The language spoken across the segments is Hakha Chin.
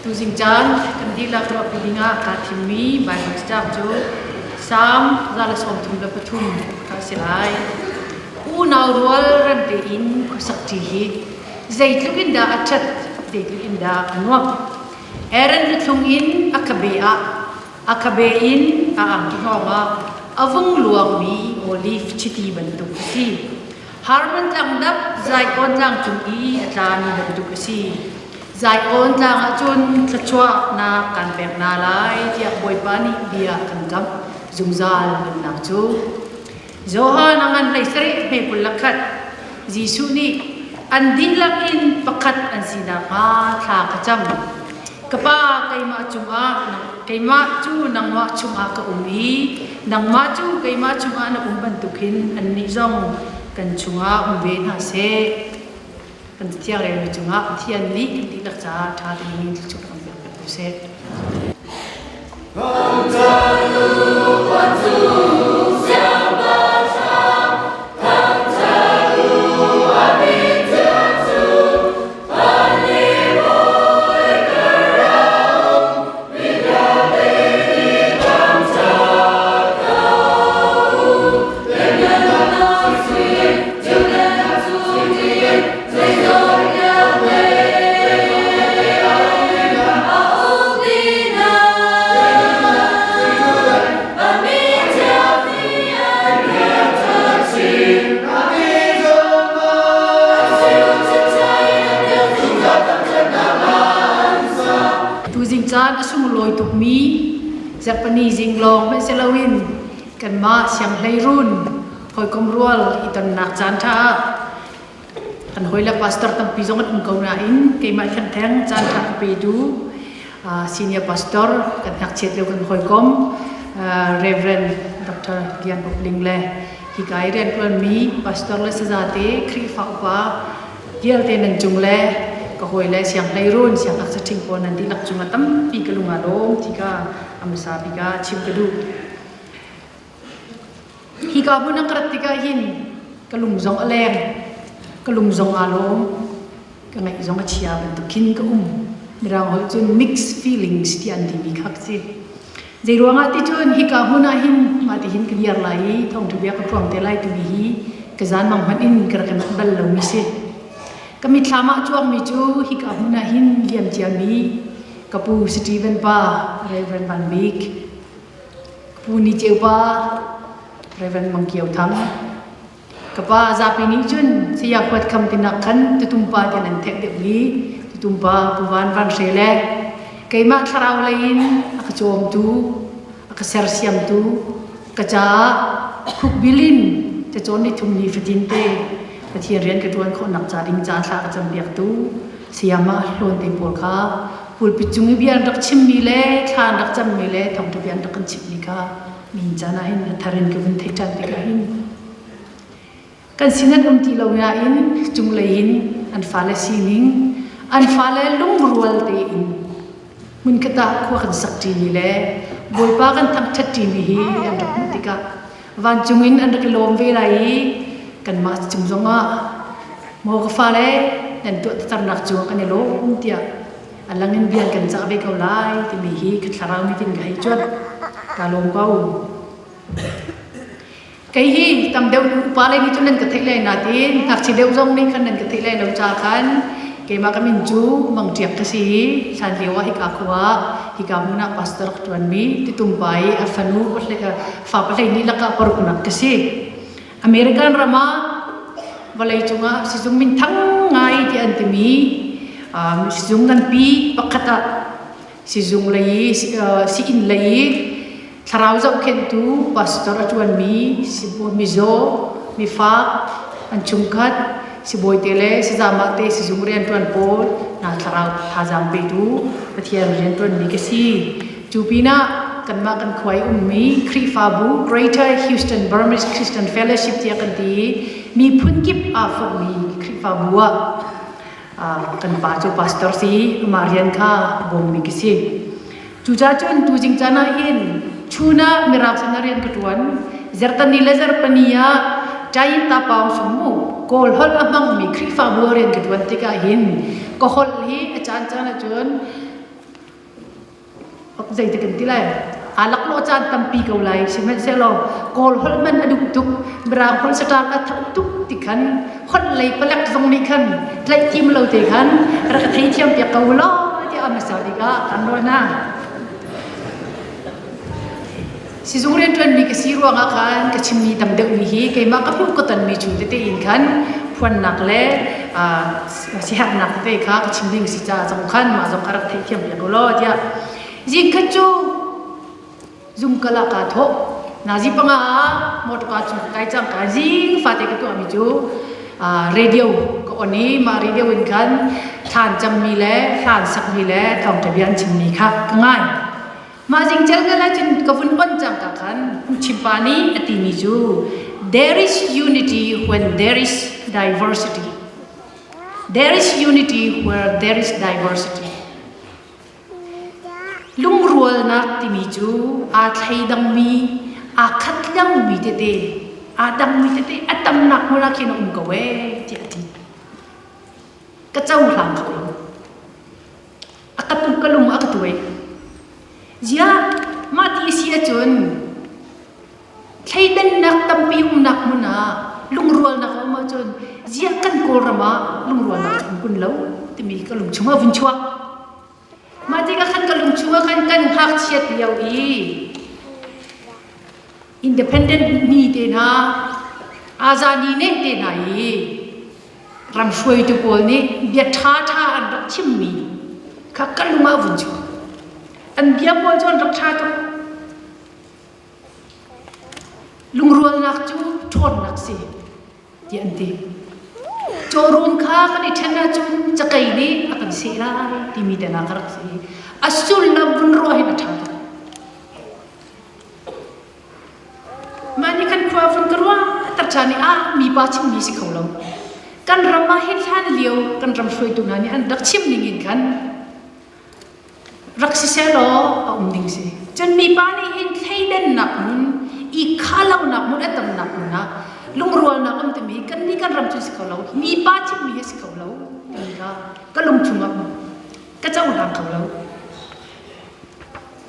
Tuzing caan kan dihlak ruahpi dingah kaa thimmi Baibal cacang cu Salm 133 kha a si lai. Unau rual rem tein khuasak ṭi hi zeitluk in dah a ṭhat, zeitluk in dah a nuamh. Aaron luthlung in a khabe ah a khabe in a angki hngawng ah a vung luangmi olive chiti bantuk a si. Harmon tlangdap Zion tlang cung i a tlami bantuk a si. Zion tlang ah cun thluachuahnak kan pek hna lai tiah Bawipa nih bia kan kamh zungzal nunnak cu. Johan a ngan hlei sarih hme 21 Jesuh nih an dihlak in pakhat an si nakhnga thla ka cam. Ka Pa keimah cungah keimah cu nangmah chungah ka um i nangmah cu keimah chungah na um bantukin annih zong kan chungah um ve hna seh. Kan Cathiang relmi cungah Pathian nih kan dihlak caah ṭha tein thluachuah kan pek ko seh. Tuzing caan a sunglawi tukmi Zarhpini zing lawng hmanh si loin kanmah sianghleirun hawikom rual i tonnak caan ṭha ah kan hawile pastor tampi zong an um ko nain keimah thengtheng caan ṭha ka petu senior pastor kan ngakchiat lio kan hawikom Reverend Dr. Lian Uk Ling le hika i rianṭuanmi pastor le sazate Khrihfa upa vialte nan cung le ka hawile sianghleirun siangngakchia ṭhing pawl nan dihlak cungah tampi ka lung aa lawm ti kha a hmasa bik ah chim ka duh. Hika hmun ah ka rat tikah hin ka lung zong a leng, ka lung zong aa lawm, ka ngaih zong a chia bantuk khin ka um. Mirang holh cun mixed feelings ti an timi kha ka si. Zei ruangah ti cun hika hmun ah hin mah ti hin ka dir lai i thawngṭha bia ka phuang te lai timi hi ka zan mang hmanh in ka rak i manh bal lomi si. Ka mitthlam ah cuangmi cu hika hmun ah hin liam ciami ka pu Stephen pa Reverend Van Bik, ka pu Ni Ceu pa Reverend Mang Kio Thang, ka pa zapi nih cun saya huat kham tinak khan tutum pa tian an thek deuh i tutum pa Pu Van Van Hre le keimah thlarau lei in a ka cawmtu a ka sersiamtu ka caah khukbil in cacawn ni thum ni fatin te Pathian rian ka ṭuan khawhnak ca ding ca thla ka campiaktu sayama hlawn te pawl kha pulpit cung i bia an rak chimmi le thla an rak cammi le thawngṭha bia an rak kan chimmi kha nihin caan ah hin a thar in ka vun theih ṭhan tikah hin kan sin an um ti lo nain cunglei in an fale sining an fale lungrual tein hmunkhat ah khua kan sak ṭimi le Bawipa kan thangṭhat ṭimi hi an rak hmuh tikah vancung in an rak i lawm ve lai i kanmah cung zongah maw ka fale nan tuah tatarnak cu kan i lawm tiah a lang in bia kan cah ve ko lai timi hi ka thlarau nih ka hei cuanh ka lawm ko. Kei hi tam deuh upa lei nih cun nan ka theih lai nain ngakchia deuh zong nih khan nan ka theih lai lo ca khan keimah ka min cu Mang Ṭiak ka si i hlan lio ah hika khua ah hika hmun ah pastor ka ṭuanmi titumpa i a fanu fa pahlei lakah paruknak ka si. American ram ah vawlei cungah sizung minthang ngai ti an timi sizung nganpi pakhat ah sizung lei i sii-inn lei i thlarau zohkhenhtu pastor a ṭuanmi mizaw mifak an chungkhat sibawite le sazamah te sizung rianṭuan pawl hna thlarau thazaang petu Pathian rianṭuanmi ka si. Cu pinah kanmah kan khua i ummi Khrihfabu Greater Houston Burmese Christian Fellowship tiah kan ti i miphun kip aa fonhmi Khrihfabu ah kan pa cu pastor si amah rian kha bawmmi ka si. Cucaah cun tuzing caan ah hin chun ah mirang sinah rian ka ṭuan. Zarhtani le zarhpani ah Ṭayin ta paung sung mu Kawl holh a hmangmi Khrihfabu ah rian ka ṭuan tikah hin ka holh hi a caancaan ahcun. Zei kan ti lai? Aa laklawh caan tampi ko lai. Sihmanhsehlaw Kawl holh man a duh tuk, Mirang holh saṭaang a tho tuk ti khan holh lei palek zong nih khan tlaih tim lo te khan rak ka theithiam piak ko law tiah a hmasa bik ah kan nawl hna. Sizung rianṭuanmi ka si ruangah khan ka chimmi tam deuhmi hi keimah ka hmuh ka tonmi chung tete in khan phuannak le siherhnak tete kha ka chim ding si caah zong khan mah zong kha rak theihthiam piak u law tiah zingkhat cu zungkal ah kaa thawh. Nazi panga ah motor chung ka kai cang ka zing fate ka tuahmi cu radio ka on i mah radio in khan thlan cammi le hlan sakmi le thawngṭha bia an chimmi kha ka ngai. Mah zingcel ngal ahcun ka vun on cangka khan chimpa nih a timi cu there is unity when there is diversity. There is unity where there is diversity. Lungrualnak timi cu aa thleidangmi, aa khat lomi tete, aa dangmi tete a tamnak hmun ah khin a um ko ee tiah a ti. Ka cohlang kho lo. A ka tu ka lung a ka tuai. Ziah mah ti si ahcun thleidannak tampi umnak hmun ah lungrualnak a um ahcun ziah kan Kawlram ah lungrualnak cu um kun lo timi ka lung chungah vun chuak. Mah tikah khan ka lung chungah khan kan ngakchiat lio i independent ni te hna azani ne te hna i ram hruaitu pawl nih bia ṭhaṭha an rak chimmi kha ka lung ah vun chuak. An bia pawl cu an rak ṭha tuk. Lungrualnak cu ṭhawnnak si tiah an ti. Cawrun kha kan i ṭhen ahcun cakei nih a kan seh lai timi te hna ka rak si. A sullam vun ruah hin a ṭha tuk. Mah nih khan khua vun ka ruah tak ṭhan i ah mipa chimmi si kho lo. Kan ram ah hin hlan lio kan ram hruaitu hna nih an rak chim ning in khan rak siseh law a um ding si. Cun mipa nih hin thleidannak hmun, i khahlonak hmun, a tamnak hmun ah lungrualnak um timi kan nih kan ram cu si kho lo. Mipa chimmi hi si kho lo timi kha ka lung chungah um. Ka cohlang kho lo.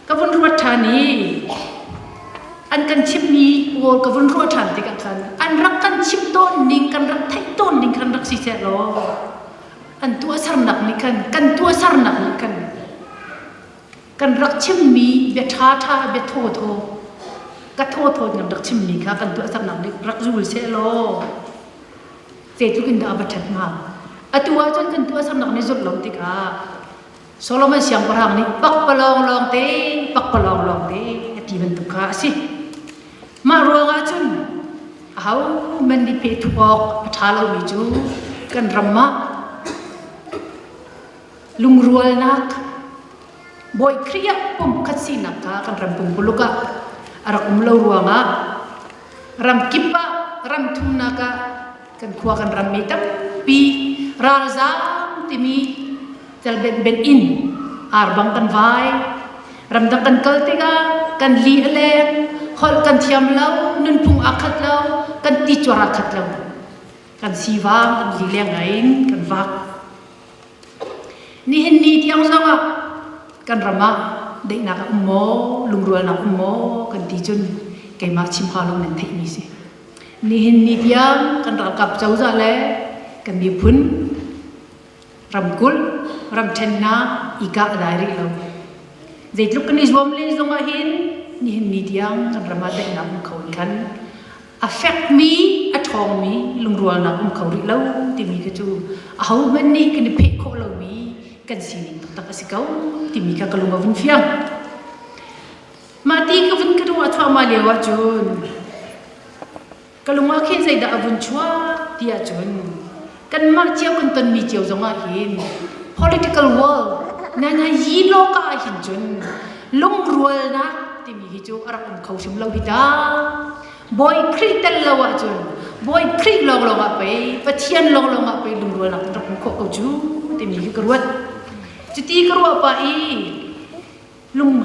Ka vun ruat ṭhan i an kan chimhmi pawl ka vun ruah ṭhan tikah khan an rak kan chimh tawn ning kan rak theih tawn ning khan rak si seh law an tuahsernak nih khan kan tuahsernak nih khan kan rak chimmi bia ṭhaṭha bia thawthaw ka thawthaw in kan rak chimmi kha kan tuahsernak nih rak zul seh law zeitluk in dah a va ṭhat hnga atu ahcun kan tuahsernak nih zulh lo tikah Solomon siangpahrang nih pakpalawng lawngte pakpalawng lawngte a ti bantuk kha a si. Mah ruangah cun aho man nih peh awk a ṭha lomi cu kan ram ah lungrualnak Bawi Khrih ah pumkhat sinak kha kan ram pumpuluk ah a rak um lo ruangah ram kip ah ram thumnak ah kan khua kan ram mi tampi ralzaam timi cal benben in arbang kan vai ramdang kan kal tikah kan li a leng holh kan thiam lo nunphung aa khat lo kan ti cuar aa khat lo kan sivang kan li leng in kan vak nihin ni tiang zong ah kan ram ah daihnak a um maw lungrualnak um maw kan ti cun keimah chim hau lo nan theihmi si Nihin ni tiang kan ralkap cozah le kan miphun ramkulh ramṭhen hna i kah a dai rih lo. Zeitluk kan i zuam len zong ah hin nihin ni tiang kan ram ah daihnak um kho in khan a fekmi a ṭhawngmi lungrualnak um kho rih lo timi kha cu ahohmanh nih kan i pheh khawh lomi kan sining taktak a si ko timi kha ka lung a vun fiang. Mah ti ka vun ka ruah thluahmah lio ahcun ka lung ah khin zeidah a vun chuak ti ahcun kanmah cio kan tonmi cio zong ah hin political world nana yi loka ah hin cun lungrualnak timi hi cu a rak um kho hrim lo hi ta. Bawi Khrih tel lo ahcun Bawi Khrih lawnglawng ah pei Pathian lawnglawng ah pei lungrualnak kan rak hmu khawh ko cu timi hi ka ruat. Cuti ka ruah pah i lung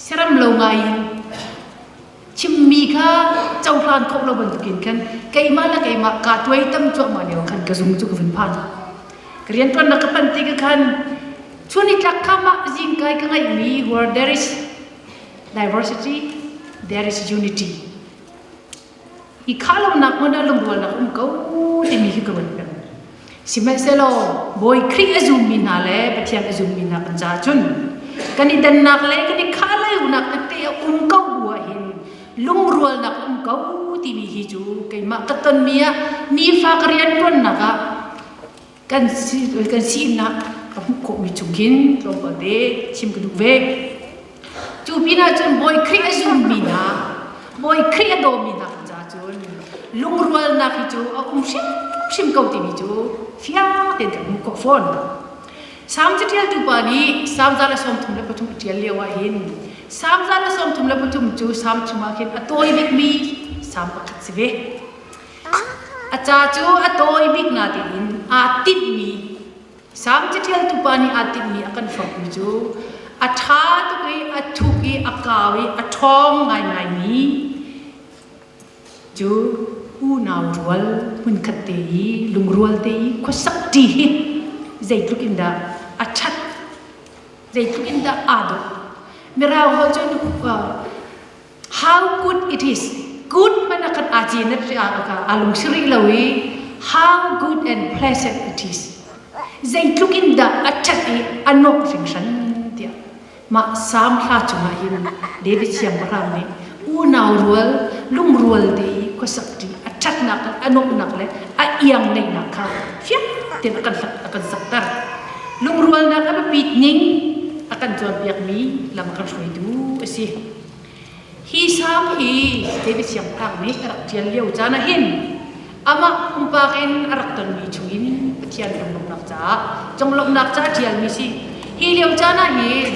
siarem lo ngai in chimmi kha cohlan khawh lo bantukin khan keimah le keimah kaa tuaitam cuahmah lio khan ka zung cu ka vun phan. Ka rianṭuannak ka panh tikah khan. Chun i tlak kha mah zingkai ka ngaihmi where there is diversity, there is unity. I khah lonak hmun ah lungrualnak um ko timi hi ka ruat peng. Sihmanhsehlaw Bawi Khrih a zummi hna le Pathian a zummi hna kan caah cun kan i dannak le kan i khah lonak tete a um ko bu ah hin lungrualnak um ko timi hi cu keimah ka tonmi ah nifa ka rianṭuannak ah kan si kan sinak ka hmuh khawhmi chung khin tlawmpal te chim ka duh ve. Cu pinah cun Bawi Khrih a zummi hna, Bawi Khrih a dawmi hna kan caah cun lungrualnak hi cu a um hrimhrim ko timi cu fiang tein kan hmuh khawh fawn. Salm caṭialtu pa nih Salm 133 a ṭial lio ah hin Salm 133 cu Salm chungah khin a tawi bikmi Salm pakhat si ve. A ca cu a tawi bik natein aa tinhmi Salm caṭialtu pa nih aa tinhmi a kan forhmi cu a ṭha tuk i a thuk i a kau i a ṭhawng ngaingaimi cu unau rual hmunkhat te i lungrual te i khuasak ṭi hi zeitluk in dah a ṭhat zeitluk in dah aa dawh Mirang holh cun how good it is good hmanh ah khan aa cin aa lungsi rih lo i how good and pleasant it is zeitluk in dah a ṭhat i a nawk hringhran tiah mah Salm hla chungah hin David siangpahrang nih unau rual lungrual te i khuasak ṭi a ṭhatnak le a nawhnak le a iang ngeihnak kha fiang tein a kan a kan sakter lungrualnak a biapit ning a kan cawnpiakmi lam a kan hruaitu a si Hi salm hi David siangpahrang nih a rak ṭial lio caan ah hin amah pumpak in a rak tonmi chungin Pathian lunglawmhnak caah conglawmhnak ca a ṭialmi si. Hi lio caan ah hin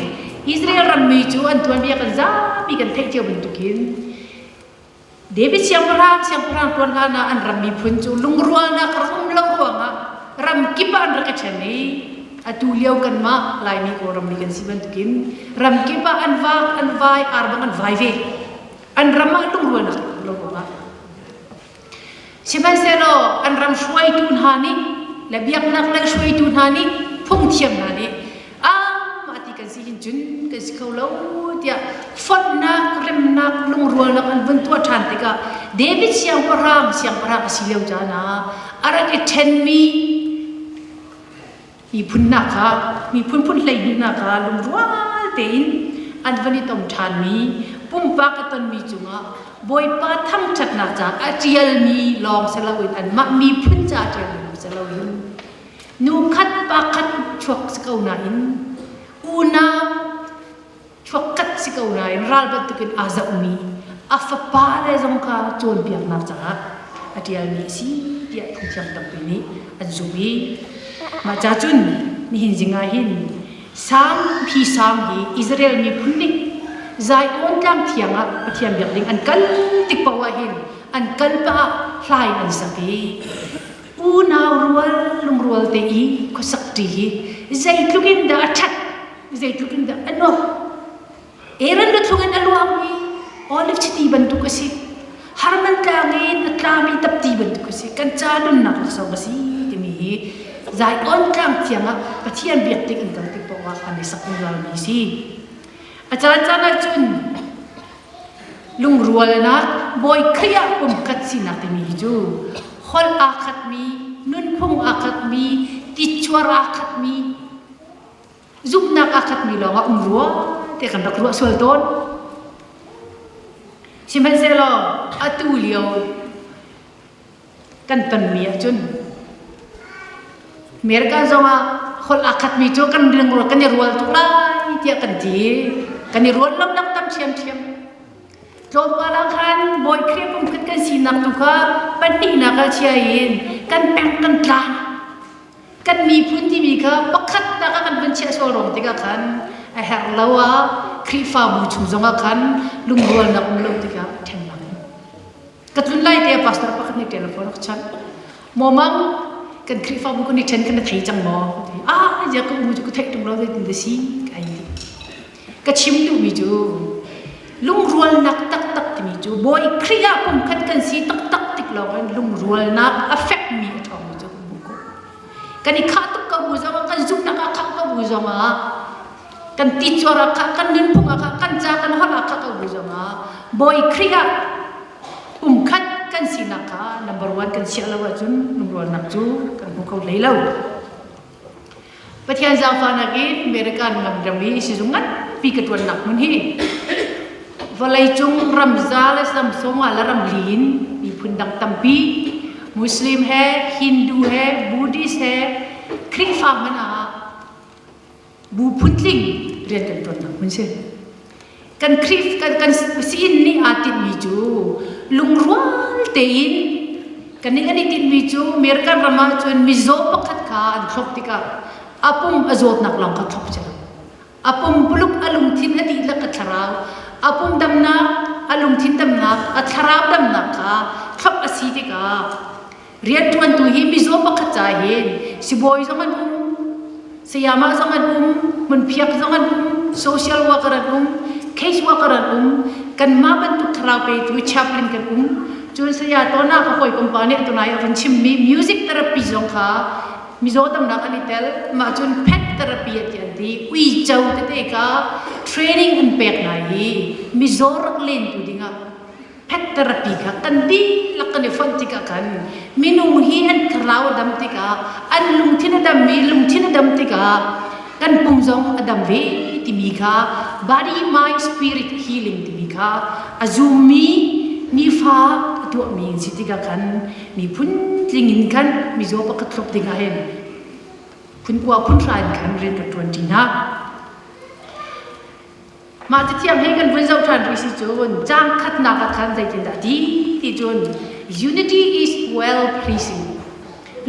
Israel rammi cu an tuanbia kan zapi kan theih cio bantukin David siangpahrang siangpahrang ṭuan hlan ah an ram miphun cu lungrualnak rak um lo ruangah ram kip ah an rak i ṭhen i atu lio kanmah Laimi Kawlram mi kan si bantukin ram kip ah an vak an vai ar bang an vai ve an ram ah lungrualnak um lo ruangah sihmanhsehlaw an ram hruaitu hna nih le biaknak lei hruaitu hna nih phungthiam hna nih ah mah ti kan si hin cun kan si kho lo tiah fonhnak remnak lungrualnak an vun tuah ṭhan tikah David siangpahrang siangpahrang a si lio caan ah a rak i ṭhenmi miphun hna kha miphun phun 12 hna kha lungrual tein an van i tom ṭhanmi pumpak a tonmi cungah Bawipa thangṭhatnak caah a ṭialmi lawng si loin anmah miphun caah a ṭialmi lawng si loin Nu khat pa khat chuak si ko nain unau chuak khat si ko nain ral bantukin aa zohmi a fapa le zong kha cawnpiaknak caah a ṭialmi a si tiah phungthiam tampi nih an zumh i mah ca cun nihin zing ah hin Salm hi Salm hi Israel miphun nih Zion tlang thiang ah Pathian biak ding an kal tik paoh ah hin an kal pah ah hla in an sak i Unau rual lungrual te i khuasak ṭi hi zeitluk in dah a ṭhat, zeitluk in dah a nuamh. Aaron luthlung in a luangmi olive chiti bantuk a si. Harman tlang in a tlami tapti bantuk a si. Kan ca nunnak laksawng a si timi hi Zion tlang thiang ah Pathian biak tik an kal tik paoh ah an i sak zungzalmi a si. A caan caan ahcun Lungrualnak Bawi Khrih ah pumkhat sinak timi hi cu holh aa khatmi, nunphung aa khatmi, tichuar aa khatmi, zumhnak aa khatmi lawng ah um rua ti kan rak ruah sual tawn. Sihmanhsehlaw atu lio kan tonmi ahcun America zongah holh aa khatmi cu kan ringrual kan i rual tuk lai tiah kan ti kan i rual lo nak tam ṭhiamṭhiam tlawmpal ah khan Bawi Khrih pumkhat kan sinak tu kha pahnihnak ah chia in kan peng kan tlang kan miphun timi kha pakhatnak ah kan vun chiah sual ruang tikah khan a herh lo ah Khrihfabu chung zongah khan lungrualnak um lo tikah ṭhennak Ka tlun lai te pastor pakhat nih telephone a chanh. Maw mang kan Khrihfabu kan i ṭhen kan thei cang maw? Ti ah ya ka u cu ka theih ṭung lo zeitin dah si kai ti. Ka chim duhmi cu lungrualnak taktak timi cu Bawi Khrih ah pumkhat kan si taktak tik lawng in lungrualnak a fekmi a ṭhawngmi cu kan hmuh khawh. Kan i khah tuk ko bu zong kan zumhnak ah khah ko bu zong. zongah kan ticuar ah khah kan nunphung ah khah kan ca kan holh ah khah ko bu zongah Bawi Khrih ah pumkhat kan sinak kha number one kan chiah lo ahcun lungrualnak cu kan hmu kho hlei lo. Pathian zaangfahnak in American ram i sizung nganpi ka ṭuannak hmun hi vawleicung ramza le samsung ah le ramli in miphun dang tampi Muslim he Hindu he Buddhist he Khrihfa hmanh ah bu phuntling rian kan ṭuannak hmun si. Kan Khrih kan kan siin nih aa tinhmi cu lungrual tein kan nih kan i tinhmi cu American ram ah cun mizaw pakhat kha an thlop tikah a pum a zawtnak lawng kha thlop si lo. A pumpuluk a lungthin a dihlak a thlarau a pum damnak a lungthin damnak a thlarau damnak kha thlop a si tikah Rianṭuantu hi mizaw pakhat ca hin sibawi zong an um, sayamah zong an um, hmunphiak zong an um, social worker an um, case worker an um, kanmah bantuk thlarau petu chaplain kan um. Cun saya Tona ka hawikom pa nih tunai a van chimmi music therapy zong kha mizaw damnak an i tel. Mah cun pet therapy a ti an ti. Uico tete kha training an pek hna i mizaw rak lentu dingah pet therapy kha kan dihlak kan i fonh tikah khan minung hi an thlarau a dam tikah an lungthin a dammi lungthin a dam tikah kan pum zong a dam ve timi kha body mind spirit healing timi kha a zummi nifa a tuahmi an si tikah khan miphun tling in khan mizaw pakhat thlop dingah hin phun kua phun hra in khan rian kan ṭuan ṭi hna. Mah cathiang hi kan vun zoh ṭhan rih si cun caang khatnak ah khan zeitindah ti ti cun unity is well pleasing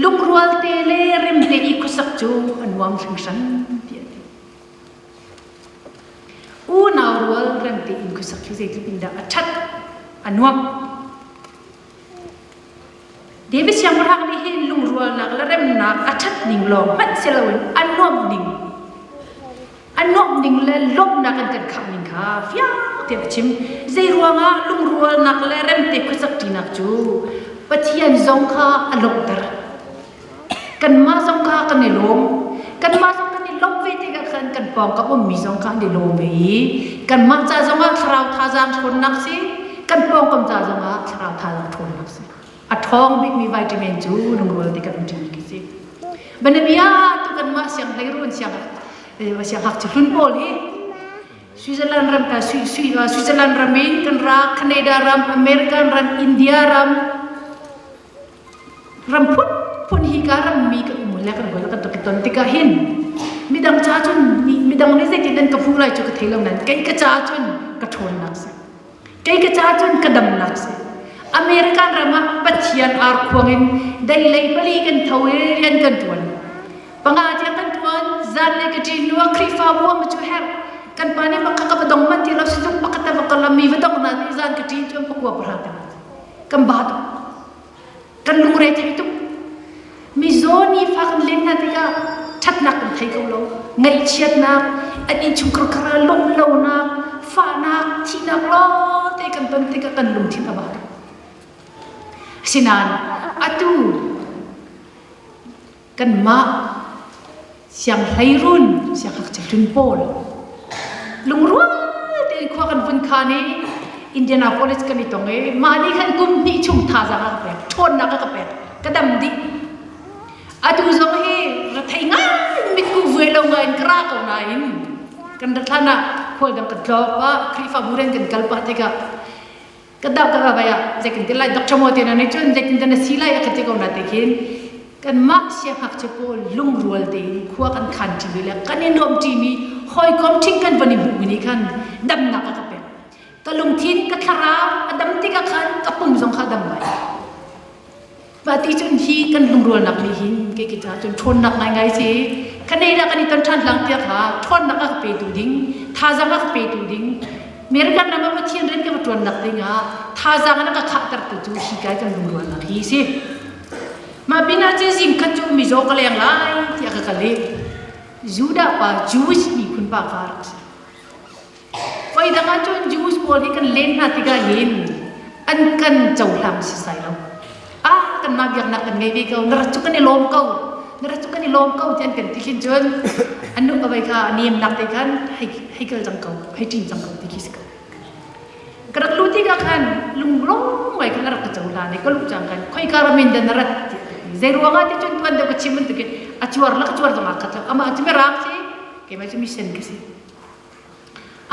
lungrual te le rem te i khuasak cu a nuam hringhran ti a ti. Unau rual rem te in khuasak hi zeitluk in dah a ṭhat a nuam. David siangpahrang nih hin lungrualnak le remnak a ṭhat ning lawng hmanh si loin a nuamh ning a nuamh ning le lawmhnak an kan khangh ning kha fiang tein a chim. Zei ruangah lungrualnak le remte khuasak ṭinak cu Pathian zong kha a lawmhter. Kanmah zong kha kan i lawm. Kanmah zong kan i lawmh ve tikah khan kan pawngkam ummi zong kha an i lawm ve i kanmah ca zongah thlarau thazaang ṭhawnnak si, kan pawngkam ca zongah thlarau thazaang ṭhawnnak si. A ṭhawng bikmi vitamin cu lungrual ti kan um ṭimi khi si. Banabia tu kanmah sianghleirun siang sianghngakchia hlun pawl hi Switzerland ram Switzerland ram in kan ra Canada ram American ram India ram ram phunphun hi ka rammi kan um le kan hoi kan rak i ton tikah hin midang ca cun midang nih zeitin an ka hmuh lai cu ka thei lo nain kei ka ca cun ka ṭhawnnak si kei ka ca cun ka damnak si American ram ah Pathian arkhuang in dei lei pali kan tho i rian kan ṭuan panga tiang kan ṭuan zan le ka ṭin nu ah Khrihfabu am cu herh kan pa nih maka ka va dong man ti lo sizung pakhat va kalam mi va dong na ni zan ka ṭin cu pakua pahra te kan ba tuk kan lungre thei tuk mizaw nifa kan len hna tikah ṭhatnak kan thei ko lo ngaihchiatnak an innchungkhar khar ah lawmh lonak fahnak thihnak lawngte kan ton tikah kan lungthin a ba tuk asinain atu Kanmah sianghleirun siangngakchia hlun pawl lungrual tein khua kan vun khan i Indianapolis kan i tong i mah nih khan kum hnih chung thazaang a ka pek ṭhawnnak a ka pek ka dam dih atu zong hi rethei ngai mitku vuai lo ngai in ka ra ko nain kan rat hlan ah khual dang kan tlawk ah Khrihfabu rian kan kal pah tikah ka dau ka vai ah zeitin ti lai doctor mo te na nih cun zeitin na si lai a ka ti ko na te khin kanmah siangngakchia pawl lungrual tein khua kan khan ṭimi le kan i nuam ṭimi hawikom ṭhing kan van i hmuhmi nih khan damnak a ka pek ka lungthin ka thlarau a dam tikah khan ka pum zong kha a dam ngai Mah ti cun hi kan lungrualnak nih hin kei ke caah cun ṭhawnnak ngaingai si. Canada kan i ton ṭhan hlang tiah kha ṭhawnnak a ka petu ding, thazaang a ka petu ding, American ram ah Pathian rian ka va ṭuannak ding ah thazaang in a ka khahtertu cu hi kai kan lungrualnak hi si. Mah pinah cun zing khat cu mizaw ka leng lai tiah ka kal i Judah pa Jewish miphun pa kha rak si. Voi dang ahcun Jews pawl hi kan len hna tikah hin an kan cohlang sisai lo. Ah, kanmah biaknak kan ngei ve ko, na rat cu kan i lawm ko, na rat cu kan i lawm ko ti an kan ti khin cun. An nu ka vai kha a niamnak te khan hei hei kal cang ko, hei ṭin cang ko ti khi si ko. Ka rak luh tikah khan lunglawm ngai khan a rak ka cohlan i ka luh cang khan khoika ram in dah na rat tiah ka ti. Zei ruangah ti cun tuan deuh ka chim bantukin a cuar le ka cuar zong aa khat lo. Amah cu Mirang si, keimah cu misen ka si.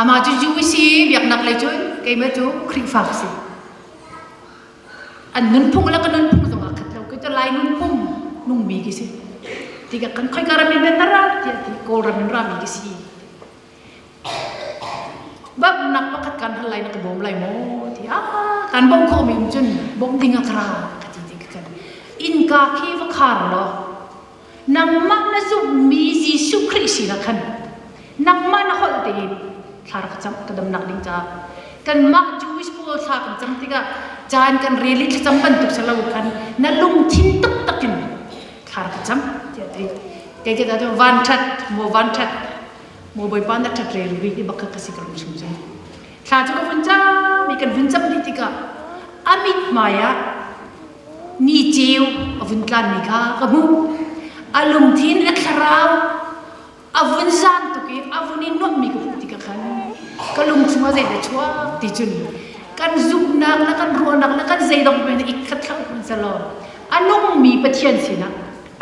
Amah cu Jew si, biaknak lei cun keimah cu Khrihfa ka si. An nunphung le ka nunphung zong aa khat lo. Kei cu Lai nunphung nungmi ka si. Tikah kan khoika ram in dah na rat tiah ti Kawlram in rami ka si. Bawmhnak pakhat kan hal lai na ka bawm lai maw ti ah kan bawmh khawhmi um cun bawmh ding ah ka ra ka ti ti ka kan innka khi va khar law nangmah na zumhmi Jesuh Khrih sinah khan nangmah na holh tein thla rak cam ka damnak ding caah kanmah Jewish pawl thla kan cam tikah caan kan rel i thlacam bantuk si lo khan na lungthin taktak in thla rak cam tiah ti kei ka ta van ṭhat maw van ṭhat Maw Bawipa na ṭhat rel rih i bak ka si ka lung chung cu. Thla cu ka vun cam i kan vun cam dih tikah a mithmai ah ni ceu a vun tlanmi kha ka hmuh. A lungthin a thlarau a vun zan tuk i a vun i nuamhmi ka hmuh tikah khan ka lung chungah zeidah chuak ti cun kan zumhnak le kan ruahnak le kan zeidong men i khat thlau hmanh selaw a nungmi Pathian sinah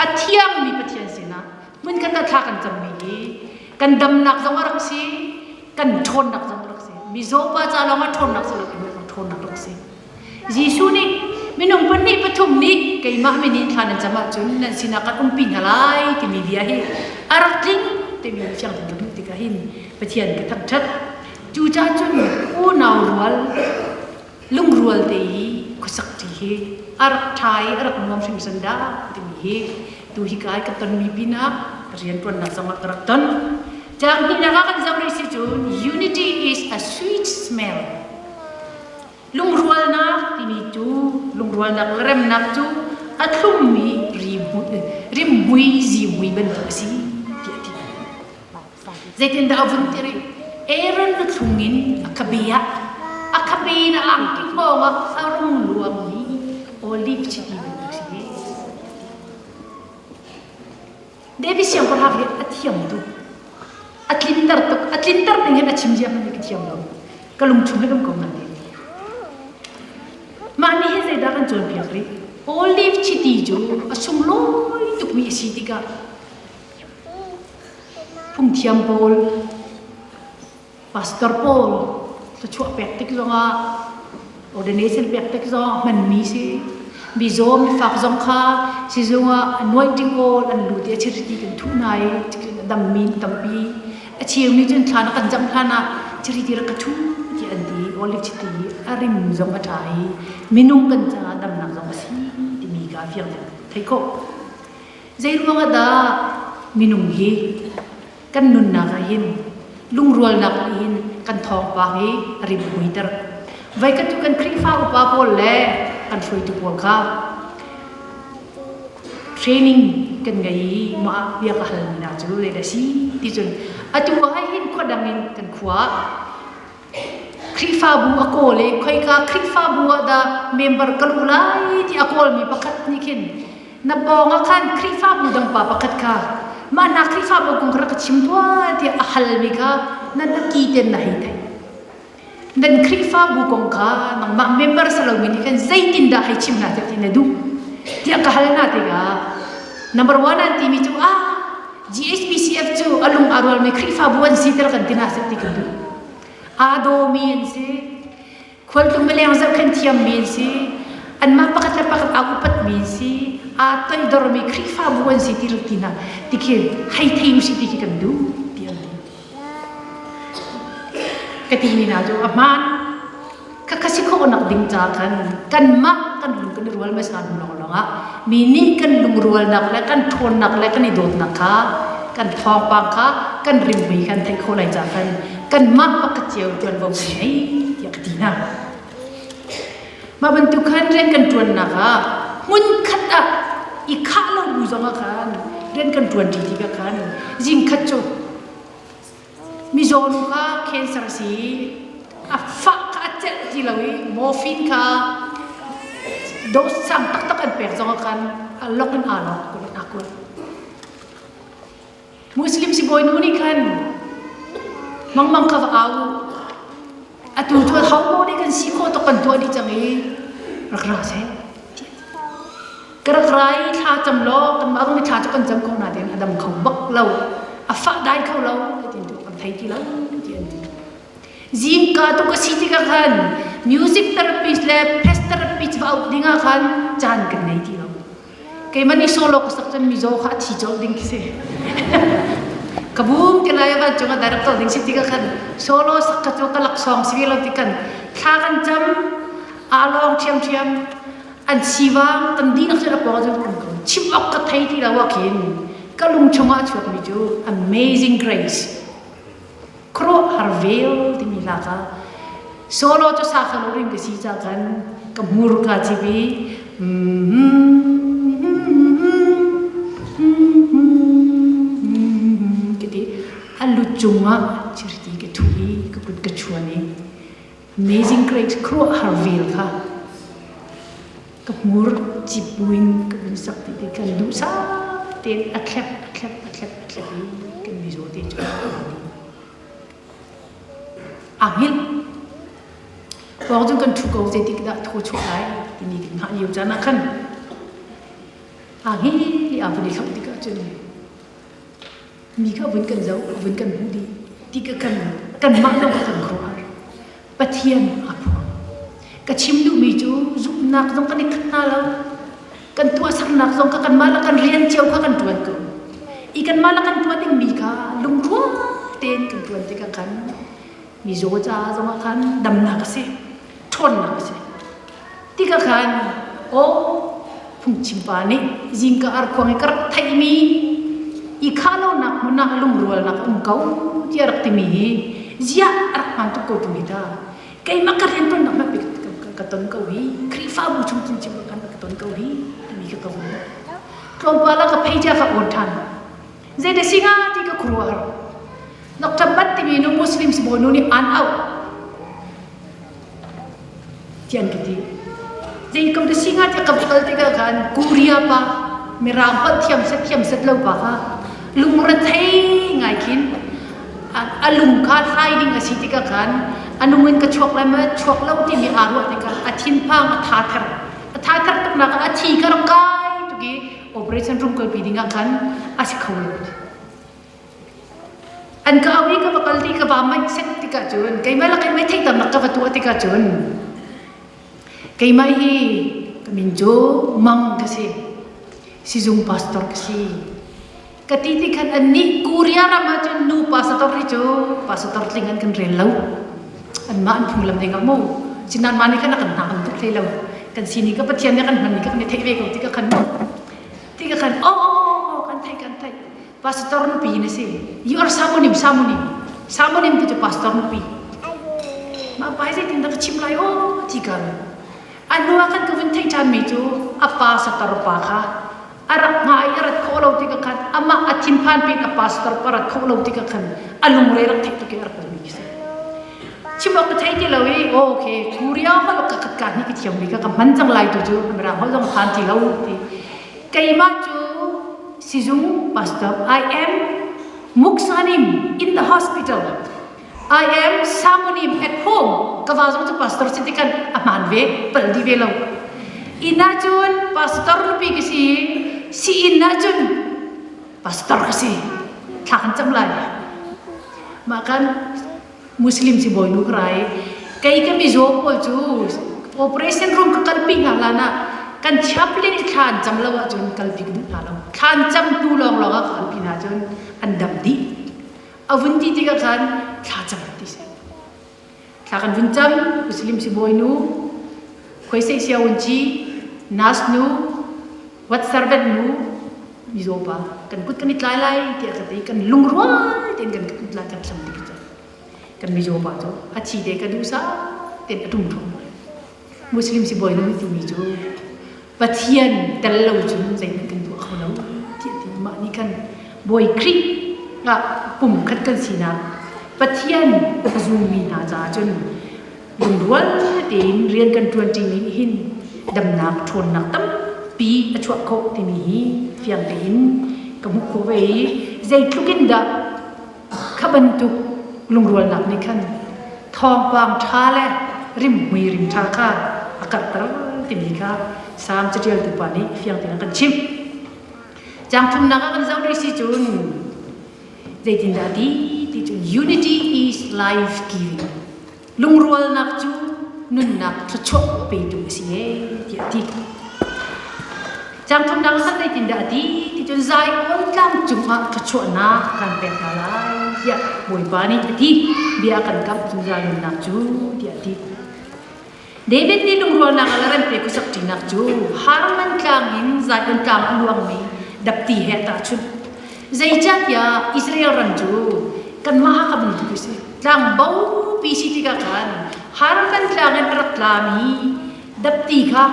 a thiangmi Pathian sinah hmunkhat ah thla kan cammi hi kan damnak zong a rak si kan ṭhawnnak zong a rak si mizaw pa ca lawng ah ṭhawnnak si lo in ṭhawnnak rak si Jesuh nih minung pahnih pathum nih keimah min in thla nan cam ahcun nan sinah kan umpi hna lai timi bia hi a rak tling timi fiang tein ka hmuh tikah hin Pathian ka thangṭhat cucaah cun unau rual lungrual te i khuasak ṭi hi a rak ṭha i a rak nuam hringhran dah timi hi tu hi kai ka tonmi pinah rianṭuannak zongah ka rak ton. Caang hnihnak ah kan zoh rih si cun unity is a sweet smell. Lungrualnak timi cu lungrualnak le remnak cu a thlummi rimhmui zihmui bantuk a si tiah a ti. Zeitindah a vun ti rih? Aaron luthlung in a khabe ah a khabe in a angki hngawng ah a rung luangmi olive chiti bantuk si ve. David siangpahrang hi a thiam tuk. A tlinter tuk. A tlinter ning hin a chim zia hmanh ka thiam lo. Ka lungchung hin um ko nan ti. Mah nih hin zeidah kan cawnpiak rih? Olive chiti cu a sunglawi tukmi a si tikah Phungthiam pawl, pastor pawl thluachuah pek tik zongah ordination pek tik zongah hmanmi si. Mizaw mifak zong kha sizung ah anointing oil an lut i a chiriti kan thuh hna i dammi tampi. A cheu nih cun thla na kan zamh hlan ah chiriti rak ka thu tiah an ti. Olive chiti a rim zong a ṭha i minung kan caah damnak zong a si timi kha fiang tein theih khawh. Zeiruang ah dah minung hi kan nunnak ah hin lungrualnak nih hin kan thawngpang hi a rim huiter. Voikhat cu kan Khrihfa upa pawl le kan hruaitu pawl kha training kan ngei i mah bia ka halmi hna cu zeidah si ti cun atu ah hin khua dang in kan khua ah Khrihfabu a kawl i khoika Khrihfabu ah dah member ka luh lai ti a kawlmi pakhat nih khin na pawng ah khan Khrihfabu dang pa pakhat kha mah na Khrihfabu kong kha rak ka chim tuah tiah a halmi kha nan a ki ten na hei theih. Nan Khrihfabu kong kha nangmah member si lomi nih khan zeitindah hei chim hna seh ti na duh tiah ka hal hna tikah number one an timi cu ah GHPCF cu a lung aa rualmi Khrihfabu an si tiah kan ti hna seh ti kan duh. Aa dawmi an si. Khualtlung mileng zohkhenh thiammi an si. Anmah pakhat le pakhat aa upatmi an si. Aa toidormi Khrihfabu an si ti rak ti hna ti khi hei thei usih ti khi kan duh ti an ti. Ka timi hna cu a hmaan. Khakha si khawhnak ding ca khan kanmah kan lung kan i rual hmasa hnu lawnglawng ah mi nih kan lungrualnak le kan ṭhawnnak le kan i dawtnak kha kan thawngpang kha kan rimhmui khan theih khawh lai ca khan kanmah pakhat cio ṭuanvo kan ngei tiah ka ti hna. Mah bantuk khan rian kan ṭuannak ah hmunkhat ah i khah lo bu zongah khan rian kan ṭuanṭi tikah khan zingkhat cu Mizaw nu kha cancer a si i a fah kha a celh ti lo i morphine kha dose sang taktak an pek zong ah khan a lok in aa lok kul in aa kul. Muslim sibawi nu nih khan mangmang kha va au u. Atu cu ho maw nih kan si khawh tuk kan tuah dih cang i rak ra seh. Ka rak ra i thla cam law kanmah zong nih thla cu kan cam ko nain a dam kho bak lo. A fah dai kho lo ti tu kan thei ti lo ti an ti. Zingka tuk a si tikah khan music therapist le pest therapist va auh dingah khan caan kan nei ti lo. Keimah nih solo ka sak cun mizaw kha a thi colh ding khi si. Ka bum te lai van cungah director ding si tikah khan solo sak ka cu ka laksawng si lo ti kan thla kan cam aa lawng ṭhiamṭhiam an sivang kan dihlak cun a pawng cun kan ko chim awk ka thei ti lo ah khin ka lung chungah a chuakmi cu amazing grace khuaruahhar vel timi hla kha solo cu sa kha lo ring ka si ca khan ka hmur ka cip i ka ti a lu cungah chirti ka thuh i ka kut ka chuan i amazing grace khuaruahhar vel kha ka hmur cip buin ka vun sak ti ti kan duhsah tein a thlep a thlep a thlep a thlep i kan mizaw te cu a hngilh pawng cu kan ṭhu ko zeitik dah thaw chuah lai timi kan hngah lio caan ah khan a hngilh i a vun i hloh tikah cun mi kha vun kan zoh vun kan hmuh dih ti ka kan kanmah lawng kha kan khuaruahhar Pathian aa phuang ka chim duhmi cu zumhnak zong kan i khat hna lo kan tuahsernak zong kha kanmah le kan rian cio kha kan ṭuan ko i kanmah le kan ṭuan dingmi kha lungrual tein kan ṭuan tikah khan mizaw ca zongah khan damnak a si ṭhawnnak a si tikah khan aw phungchimpa nih zingka arkhuang i ka rak theihmi i khah lonak hmun ah lungrualnak a um ko tiah rak timi hi ziah a rak hmaan tuk ko ṭung hi ta keimah ka rianṭuannak hmanh ka ton ko hi Khrihfabu chung chinchin khan ka ton ko hi timi ka ka vun tlawmpal ah ka phei cia ka awn ṭhan zei dah si hnga ti ka khuaruahhar Dr. Bat timi nu Muslim sibawi nu nih an auh ti an ka ti. Zei ko da si hnga tiah ka va kal tikah khan Korea pa Mirang holh thiam set thiam set lo pa kha lungrethei ngai khin a lung kha hlai ding a si tikah khan a nung in ka chuak lai ma chuak lo timi aa ruah tikah a thinphang a tha ther a tha ther tuknak ah a thi ka rak kai tuk i operation room kalpi ding ah khan a si kho lo. An ka auh i ka va kal i ka va maih set tikah cun keimah le keimah theihternak ka va tuah tikah cun keimah hi ka min cu Mang ka si sizung pastor ka si ka ti ti khan annih Korea ram ah cun nu pastor hi cu pastor tling an kan rel lo anmah an phunglam ding ah mu sinan mah nih khan a kan hna kan tuk hlei lo kan sining ka Pathian nih kan hman ni ka kan i theih ve ko ti ka khan mu ti ka khan oh oh kan theih kan theih pastor nupi na si you are samunim samunim samunim ti cu pastor nupi mah pai zeitin dah ka chim lai o ti ka a hnu ah khan ka vun theih ṭhan mi cu a pastor pa kha a rak hnga i a rat khawh lo tikah khan amah a thinphan pin a pastor pa rat khawh lo tikah khan a lungre rak theih tuk i a rak mi khi si chim awk ka thei ti lo i okay Korea holh ka khat ka ni ka thiam mi ka ka hman cang lai tu cu mirang holh zong phan ti lo ti keimah cu sizung pastor I am muksanim in the hospital I am samunim at home ka va zong cu pastor si tikan a hmaan ve pal di ve lo inn ah cun pastor nupi ka si si inn ah cun pastor ka si thla kan cam lai mah kan Muslim si bawi nu ka rai kei ka mizaw pawl cu operation room ka kalpi hna hlan ah kan chaplain i thla an cam lo ahcun kalpi ka duh hna lo thla an cam hnu lawnglawng ah ka kalpi hna cun an dam dih a vun ti tikah khan thla cam ti si thla kan vun cam Muslim si bawi nu khuaisei sia un ci nas nu what servant nu mizaw pa kan kut kan i tlai lai tiah ka ti kan lungrual tein kan kut lai kan hlam tik cu kan mizaw pa cu a thi te ka duh sa tein a tum thong muslim si bawi nu timi cu pathian tel lo cun zeihmanh kan tuah kho lo tiah ti mah nih khan bawi khrih ah pum khat kan sinak pathian a zummi hna caah cun lungrual tein rian kan ṭuanṭimi nih hin damnak ṭhawnnak tampi a chuah khawh timi hi fiang tein ka hmuh khawh ve i. Zeitluk in dah kha bantuk lungrualnak nih khan thawngpang ṭha le rimhmui rim ṭha kha a karhter timi kha Salm caṭialtu pa nih fiang tein a kan chimh. Caang thumnak ah kan zoh rih si cun zeitindah ti ti cu unity is life giving. Lungrualnak cu nunnak thluachuah petu a si ee tiah a ti. Caang thumnak ah khan zeitindah a ti ti cun Zion tlang cungah thluachuahnak kan pek hna lai tiah Bawipa nih a ti. Bia a kan kamh zungzal nunnak cu tiah a ti. David nih lungrualnak ah le remte khuasak ṭinak cu Harman tlang in Zion tlang a luangmi dapti he a tahchunh. Zeicahtiah Israel ram cu kanmah Hakha bantuk a si. Tlangbo pi si tikah khan Harman tlang in a rak tlami dapti kha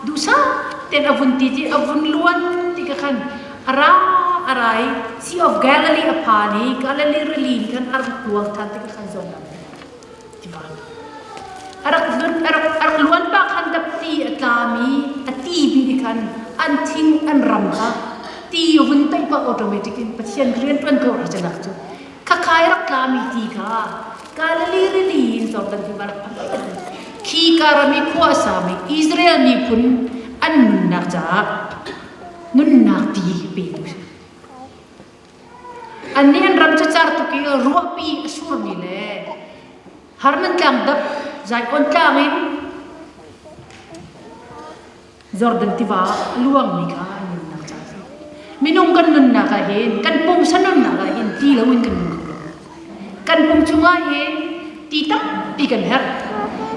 duhsah tein a vun ti ti a vun luan tikah khan a ra a ra i Sea of Galilee a phan i Galilee rili in khan a rak luang ṭhan tikah khan Jordan tiva a rak a rak a rak luan pah khan dapti a tlami a ti bi nih khan an thing an ram kha ti vun toih pah automatic in Pathian rian ṭuan ko ra calak cu khakhai rak tlami ti kha Galilee rili in Jordan tiva rak phak khi karami khua a sami Israel miphun an nunnak caah nunnak ti pe Annih an ram cu car tuk i ruahpi a surmi le Harman tlang dap Zion tlang in Jordan tiva a luangmi kha an nunnak caah a si. Minung kan nunnak ah hin kan pumsa nunnak ah hin ti loin kan nung kho lo. Kan pum chungah hin ti tampi kan herh.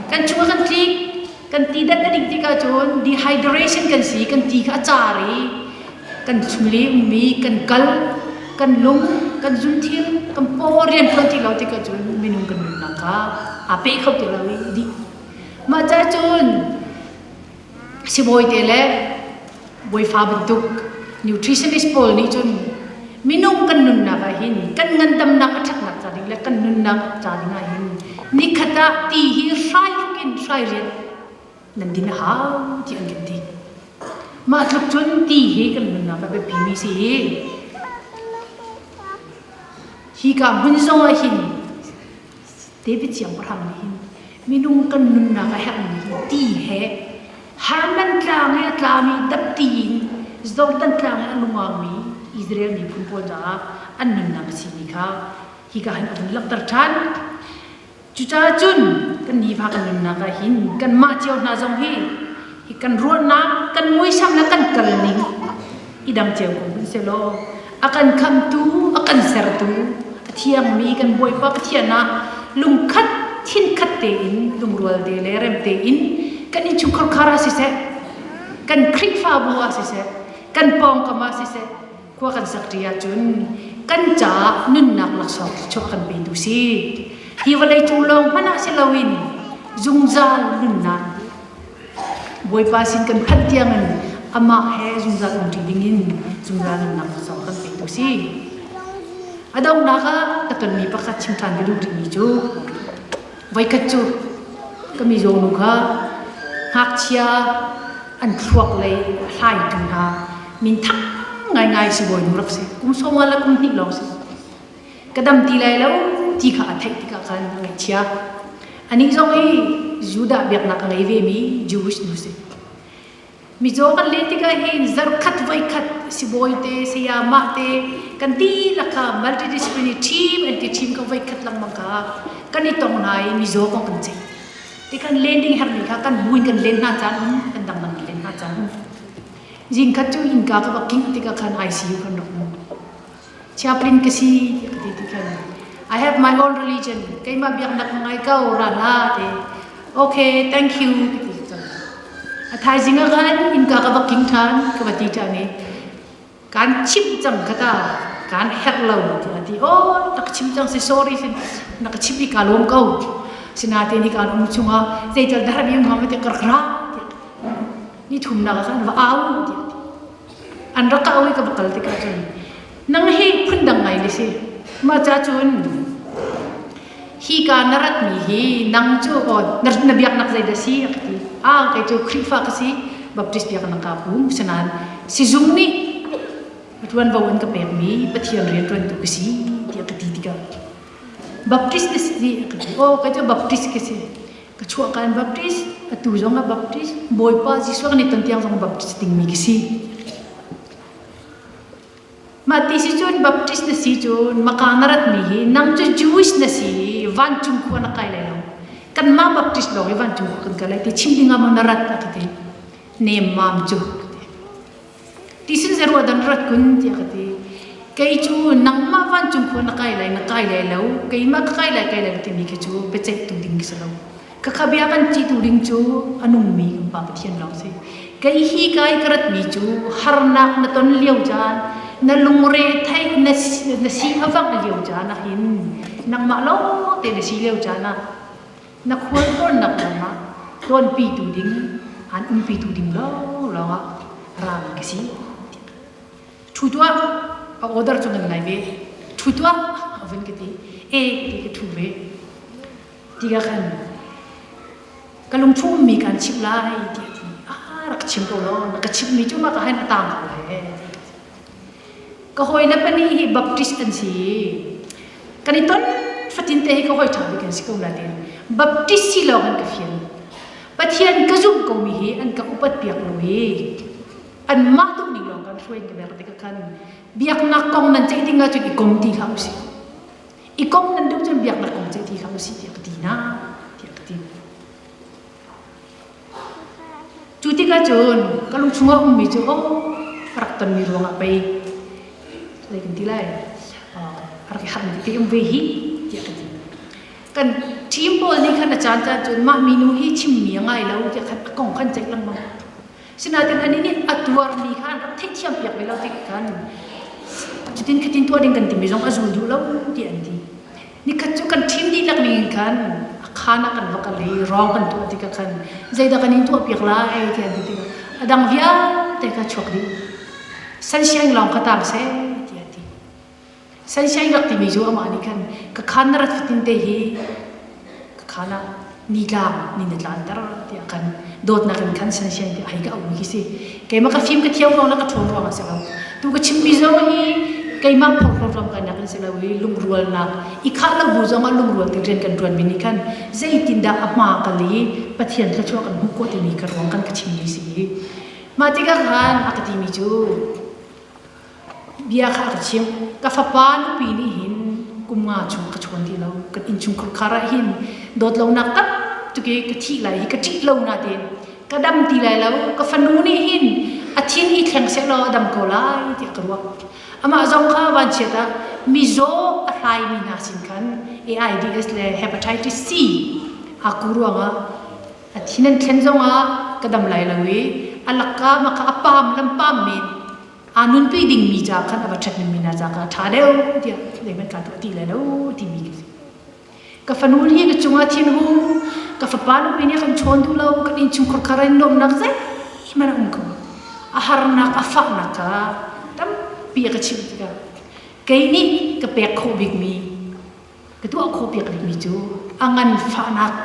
Kan chungah kan tlik, kan ti dat a ding tikah cun dehydration kan si, kan ti kha a car i kan chungle ummi kan kal kan lung kan zunthil kan paw rian tuan ti lo tikah cun minung kan nunnak kha aa pe kho ti lo i dih mah ca cun sibawi te le bawifa bantuk nutritionist pawl nih cun minung kan nunnak ah hin kan ngandamnak a ṭhatnak ca ding le kan nunnak ca ding ah hin nikhat ah ti hi hrai ruk in hrai riat nan din a hau ti an kan ti. Mah tluk cun ti hi kan nunnak a biapimi si hi. Hi ka hmun zong ah hin David siangpahrang nih hin minung kan nunnak a herhmi hi ti he Harman tlang i a tlami dapti in Jordan tlang i a lungangmi Israel miphun pawl caah an nunnak a simi kha hika hin a vun langhter ṭhan. Cucaah cun kan nifa kan nunnak ah hin kanmah cio hna zong hi hi kan ruahnak, kan muisam le kan kalning i dang cio ko hmanh sehlaw a kan khamtu, a kan sertu, a thiangmi kan Bawipa Pathian ah lungkhat, thinkhat tein, lungrual te le rem tein kan innchungkhar khar ah siseh, kan Khrihfabu ah siseh, kan pawngkam ah siseh, khua kan sak ṭi ahcun kan caah nunnak laksawng thluachuah kan petu si. Hi vawlei cung lawng hmanh ah si loin zungzal nunnak Bawipa sin kan phanh tiangin amah he zungzal um ṭi dingin zungzal nunnak laksawng kan petu si. A donghnak ah ka tonmi pakhat chim ṭhan ka duh rihmi cu voikhat cu ka mizaw nu kha ngakchia an thluak lei a hlaitu hna minthang ngaingai sibawi nu rak si kum sawmnga le kum hnih lawng si ka dam ti lai lo ti kha a theih tikah khan a ngaihchia anih zong hi Judah biaknak a ngei ve mi Jewish nu si mizaw kan len tikah hin zarkhat voikhat sibawi te sayamah te kan dihlak kha multidisciplinary team an ti team ka voikhat lengmang kha kan i tong hna i mizaw kong kan ceih ti kan len ding herhmi kha kan bu in kan len hna caan um kan dangdang in len hna caan um zingkhat cu innka ka va kingh tikah khan ICU kan rak um chaplain ka si tiah ka ti ti khan I have my own religion keimah biaknak ka ngai ko ra hlah ti okay thank you ka ti cang a thaizing ah khan innka ka va king ṭhan ka va ti ṭhan i Kaan chimh cang kha ta kaan herh lo tiah a ti. Oh, na ka chim cang si sorry sin na ka chimh i kaa lawm ko. Sinain hi kaan um chungah zeital dah mi um hnga tiah ka rak ra tiah. Ni thumnak ah khan va au tiah ti. An rak ka au i ka va kal tikah cun nang hi phundang ngai na si. Mah ca cun hi ka na ratmi hi nang cu aw na, na biaknak zeidah si a ka ti. Ah kei cu Khrihfa ka si Baptist biaknak ka pum sinain sizung nih Ṭuanvo an ka pekmi Pathian rianṭuantu ka si tiah ka ti tikah Baptist na si ti a ka ti. Aw, kei cu Baptist ka si. Ka chuahka in Baptist, atu zong ah Baptist, Bawipa Jesuh kan i ton tiang zong Baptist dingmi ka si. Mah ti si cun Baptist na si cun maka na ratmi hi nang cu Jewish na si i vancung khua na kai lai lo. Kanmah Baptist lawng hi vancung khua kan kai lai ti chim ding ah maw na rat a ka ti. Nemmam cu ka ti. Ti sin zeruah dah na rat kun tiah ka ti. Kei cu nangmah vancung khua na kai lai na kai lai lo keimah ka kai lai kai lai lo timi khi cu biaceihtu ding ka si lo. Khakha bia kan cihtu ding cu a nungmi kan Pa Pathian lawng si. Kei hi kai ka ratmi cu harnak na ton lio caan, na lungre theih na, na si a vang lio caan ah hin nangmah lawng te na si lio caan ah na khual tawnnak lam ah tawnpitu ding an umpitu ding lawnglawng ah rami ka si. Ṭhu tuah, a order cu ngan ngai ve. Ṭhu tuah, a vun ka ti. E ti ka ṭhu ve. Tikah khan ka lungchung ummi kaan chimh lai tiah a ti. Ah, rak chim ko law, na ka chimhmi cu mah ka hen a taang ko lai. Ka hawile pahnih hi Baptist an si. Kan i ton fatin te hi ka hawi ṭha bik an si ko nain Baptist si lawng an ka fial. Pathian ka zumh komi hi an ka upat piak lo i anmah duhning lawng kan hruai ka ber tikah khan biaknak kong nan ceih ding ahcun i kom ti hlah usih. I kom nan duh cun biaknak kong ceih ti hlah usih tiah ka ti hna tiah ka ti. Cu tikah cun ka lung chungah ummi cu oh rak tonmi ruangah pei zei kan ti lai rak i harmi tete um ve hi tiah ka ti. Kan team pawl nih khan a caan caan cun mah minu hi chimmi a ngai lo tiah khan a kong khan ceih lengmang. Sinain anih nih a tuarmi kha an rak theihthiam piak ve lo tik khan cutin khatin tuah ding kan timi zong a zul duh lo ti an ti. Nikhat cu kan ṭhim dihlak ning in khan a khaan ah kan va kal i rawng kan tuah tikah khan zeidah kan in tuah piak lai ti an ti tikah a dang vialte kha chuak dih. Sansiang lawng kha tang seh tiah a ti. Sansiang rak timi cu amah nih khan ka khaan na rat fatin te hi ka khaan ah nitlang ni na tlanter tiah khan dawtnak in khan sansiang ti ai ka auh khi si. Keimah ka fim ka thiam ruang le ka ṭhawn ruang ah si lo. Tu ka chimmi zong hi keimah phorhlawt ruang ka nak in si lo i lungrualnak i khah lo bu zong ah lungrual ti rian kan ṭuan mi nih khan zeitindah a hma kal i Pathian thluachuah kan hmuh khawh timi ka ruang kan ka chimmi si. Mah tikah khan a ka timi cu Bia kha a ka chimh. Ka fapa nupi nih hin kum nga chung ka chawn ti lo. Kan innchungkhar khar ah hin dawt lonak tam tuk i ka thih lai hi ka ṭih lo nain ka dam ti lai lo. Ka fanu nih hin a thin i thleng sehlaw a dam ko lai tiah ka ruah. Amah zong kha vanchiat ah mizaw a hlaimi hna sin khan AIDS le hepatitis C aa ku ruangah a thin an thlen zongah ka dam lai lo i a lakka maka a paam lam paam men aa nunpi dingmi ca khan a va ṭhatmi hna ca kha a ṭha deuh tiah zeihmanh kaa tuah ti lai lo timi ka si. Ka fanu hi ka cungah thinhung, ka fapa nupi nih a kan chawn duh lo, kan innchungkhar khar in nuamhnak zeihmanh a um kho. A harnak, a fahnak kha tampi a ka chimh tikah kei nih ka pek khawh bikmi, ka tuah khawh piak bikmi cu a nganfahnak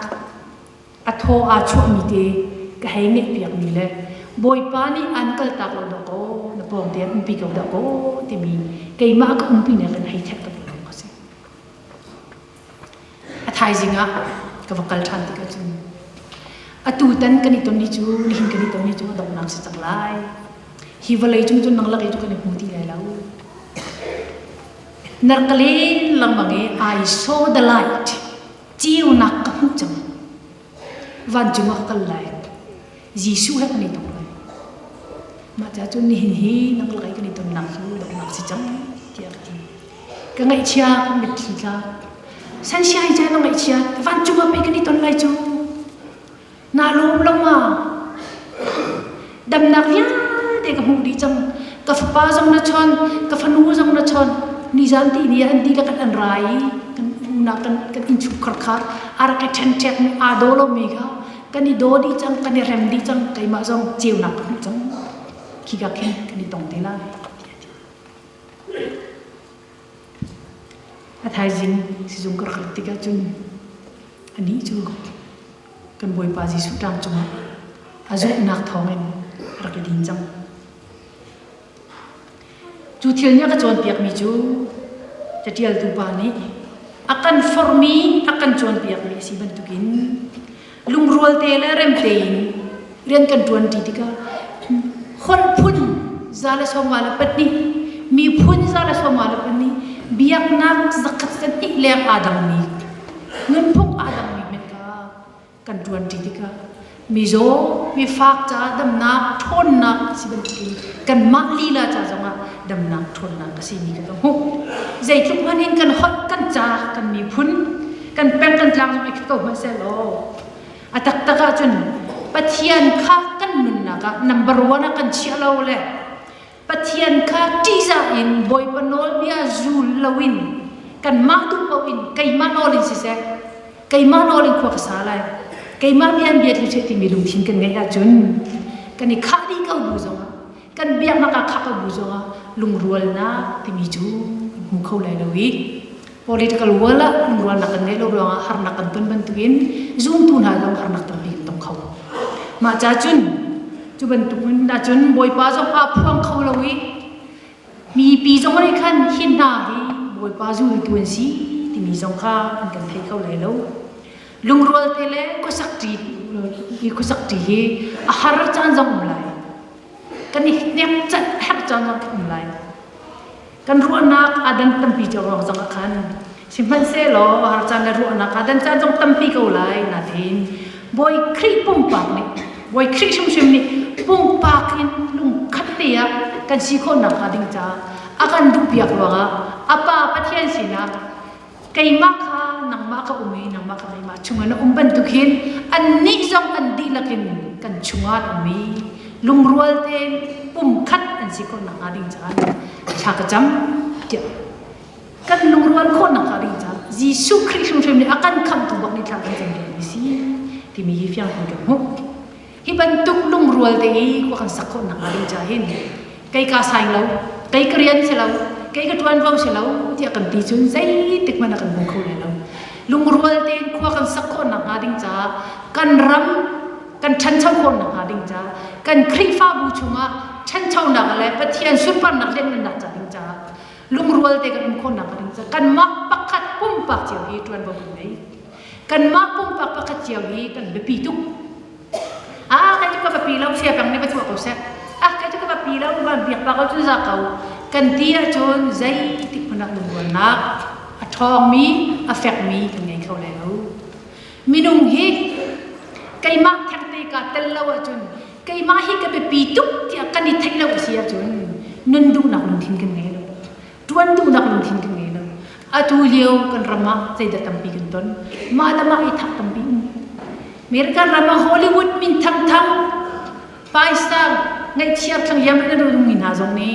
a thaw aa chuahmi te ka hei ngeihpiakmi le Bawipa nih an kaltak lo dah kaw na pawng te an umpi ko dah kaw timi keimah ka umpi nek in hei thek ka lawng a si. A thaizing ah ka va kal ṭhan tikah cun atu tan kan i ton ni cu nihin kan i ton ni cu a donghnak si cang lai. Hi vawlei cung cun nang lak i cu kan i hmu ti lai lo. Nar ka len lengmang i I saw the light. Ceunak ka hmuh cang. Vancung ah ka kal lai. Jesuh he kan i tong lai. Mah ca cun nihin hi nang lak i kan i tonnak cu donghnak si cang tiah ka ti. Ka ngaihchia ka mitthli tla. Sansiai ca na ngaihchia vancung ah pei kan i ton lai cu. Naa lawm lo ma? Damnak vialte ka hmuh dih cang. Ka fapa zong na chawn, ka fanu zong na chawn. Nizan ti ni ah an dihlak an ra i kan unau kan kan innchungkhar kha a rak i ṭhenṭhek mi aa daw lomi kha kan i daw dih cang, kan i rem dih cang. Keimah zong ceunak ka hmuh cang. Khika khin kan i tong te lai. A thaizing sizung ka rak rat tikah cun anih cu kan Bawipa Jesuh tlang cungah a zumhnak thawngin a rak i din cang. Cu thil nih a ka cawnpiakmi cu caṭialtu pa nih a kan forhmi, a kan cawnpiakmi a si bantukin lungrual te le rem tein rian kan ṭuanṭi tikah holh phun 154, miphun 154, biaknak 102 leng aa dangmi, nunphung aa dangmi hmet kha kan ṭuanṭi tikah mizaw, mifak caah damnak, ṭhawnnak a si bantukin kanmah lila ca zongah damnak, ṭhawnnak a simi kha ka hmuh. Zeitluk hmanh in kan holh, kan ca, kan miphun, kan peng, kan tlang zong i khat ko hmanh sehlaw a taktak ahcun Pathian kha kan nunnak ah number one ah kan chiah lo le Pathian kha ṭihzah in Bawipa nawlbia zul loin kanmah duh paoh in keimah nawl in siseh keimah nawl in khua ka sa lai keimah bia in bia thlu seh timi lungthin kan ngeih ahcun kan i khah dih ko bu zongah kan biaknak ah khah ko bu zongah lungrualnak timi cu kan hmu kho lai lo i political world ah lungrualnak kan ngeih lo ruangah harnak kan ton bantukin zumtu hna zong harnak tampi kan tong kho. Mah ca cun cu bantuk in ahcun Bawipa zong aa phuang kho lo i mipi zong nih khan hi hna hi Bawipa zultu an si timi zong kha an kan thei kho lai lo. Lungrual te le khuasak ṭi khuasak ṭi hi a har caan zong um lai. Kan i hnek cat herh caan zong um lai. Kan ruahnak aa dan tampi cio ruang zong ah khan sihmanhsehlaw har caan le ruahnak aa dan caan zong tampi ko lai nain Bawi Khrih pumpak nih Bawi Khrih hrimhrim nih pumpak in lungkhat te ah kan si khawh nakhnga ding caah a kan duhpiak ruangah a Pa Pathian sinah keimah kha nangmah ka um i nangmah ka keimah chungah na um bantuk hin annih zong an dihlak in kan chungah an um i lungrual tein pumkhat an si khawh nakhnga ding caah thla ka cam tiah kan lungrual khawh nakhnga ding caah Jesuh Khrih hrimhrim nih a kan khamhtu bak nih thla kan cam mi si timi hi fiang tein kan hmuh. Hi bantuk lungrual te i khua kan sak khawh nakhnga ding caah hin kei ka saing lo, kei ka rian si lo, kei ka ṭuanvo si lo tiah kan ti cun zeitik hmanh ah kan hmu kho lai lo. Lungrual tein khua kan sak khawh nakhnga ding caah kan ram kan ṭhancho khawh nakhnga ding caah kan Khrihfabu chungah ṭhanchonak le Pathian sunparnak lianhngannak ca ding caah lungrual te kan um khawh nakhnga ding caah kanmah pakhat pumpak cio hi ṭuanvo kan ngei. Kanmah pumpak pakhat cio hi kan biapi tuk. Ah, kai cu ka va pi lo, sia peng nih va chuah ko seh. Ah, kai cu ka va pi lo, van biak pa ko cu za ko. Kan ti ahcun zeitik hmanh ah lungrualnak a ṭhawngmi, a fekmi kan ngei kho lai lo. Minung hi keimah thengte kaa tel lo ahcun keimah hi ka biapi tuk tiah kan i theih lo a si ahcun nun duhnak lungthin kan ngei lo. Ṭuan duhnak lungthin kan ngei lo. Atu lio kan ram ah zeidah tampi kan ton? Mah le mah i thah tampi um. American ram ah Hollywood min thangthang paisa ngaihchiar thlangliam in an ummi hna zong nih